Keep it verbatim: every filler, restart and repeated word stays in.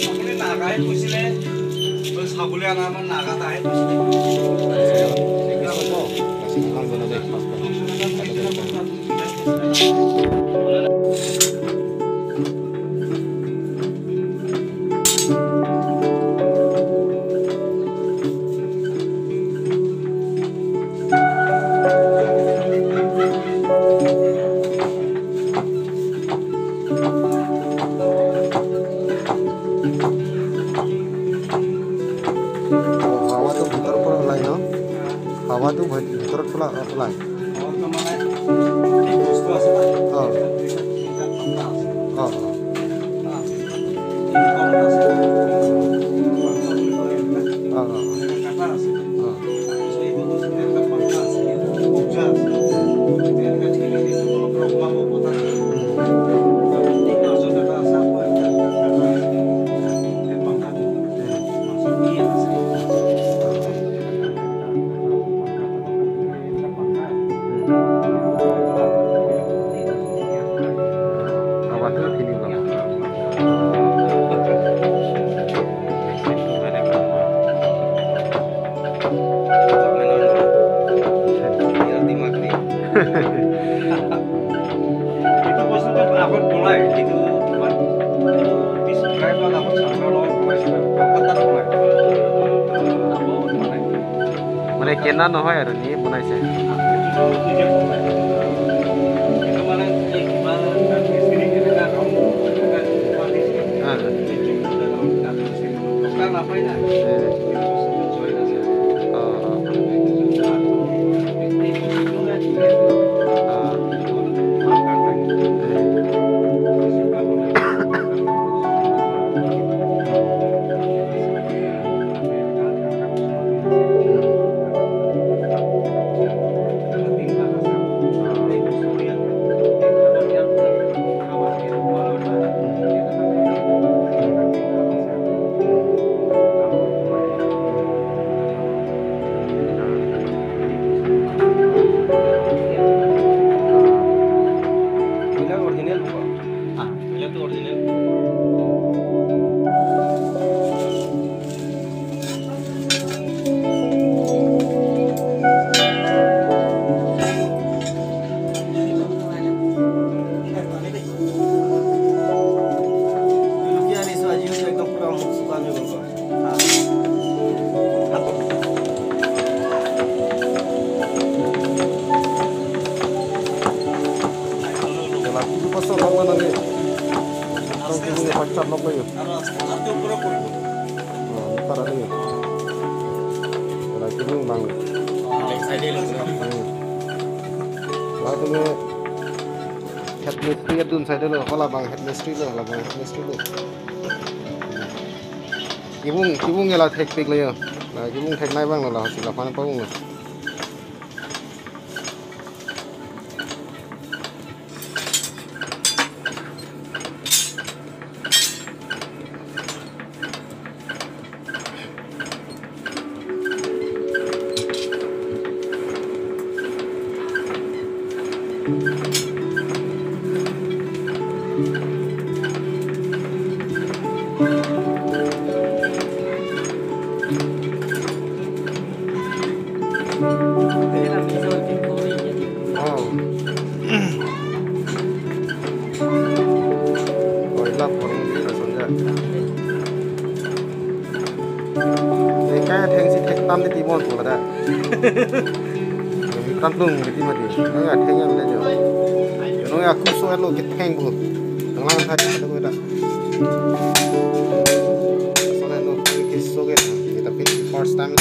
আপুনি নাগাই কৈছিলে, বোলে চাবলৈ অনা আমাৰ নাগাত আহে কৈছিলে। হাৱাটো ভিতৰৰ পৰা ওলাই ন? হাৱাটো ভি-, ভিতৰত পৰা ওলাই। অ। অ। অ, অ। অ, অ। Itu bosnya kan apa mulai itu, cuma itu bis driver apa sama lo mulai sudah kata mulai. Apa mulai? Mane kena nohoi aru ni bonai se. Itu mana ini gimana kan di sini kita kan kamu kan mati sih. Ah. Itu kita kan mati sih. Bukan apa ini? Eh. Itu join aja. Oh. Ah. Eh. Original. Kalau itu pasal lama nanti. Kalau kita punya pacar lama ya. Oh, ini parah nih. Kalau itu bang. Hmm. Latum ke head mistri adun saidelo, hala bang head mistri lo, hala bang head mistri lo. Kibung, kibung ke la thekpik lo yo. La kibung theknei bang lo, la hosi la pan pabung lo. Oh. Oh, ila porong di lason ja. Eh, kaya thengsi thektam di timon tu ada. Yang tantung di timon di. Nang ya theng yang ada jo. Nang ya aku soal lo ke theng bu. Nang lang tadi ada bu ada. Soalnya lo ke so ke. Kita pilih first time.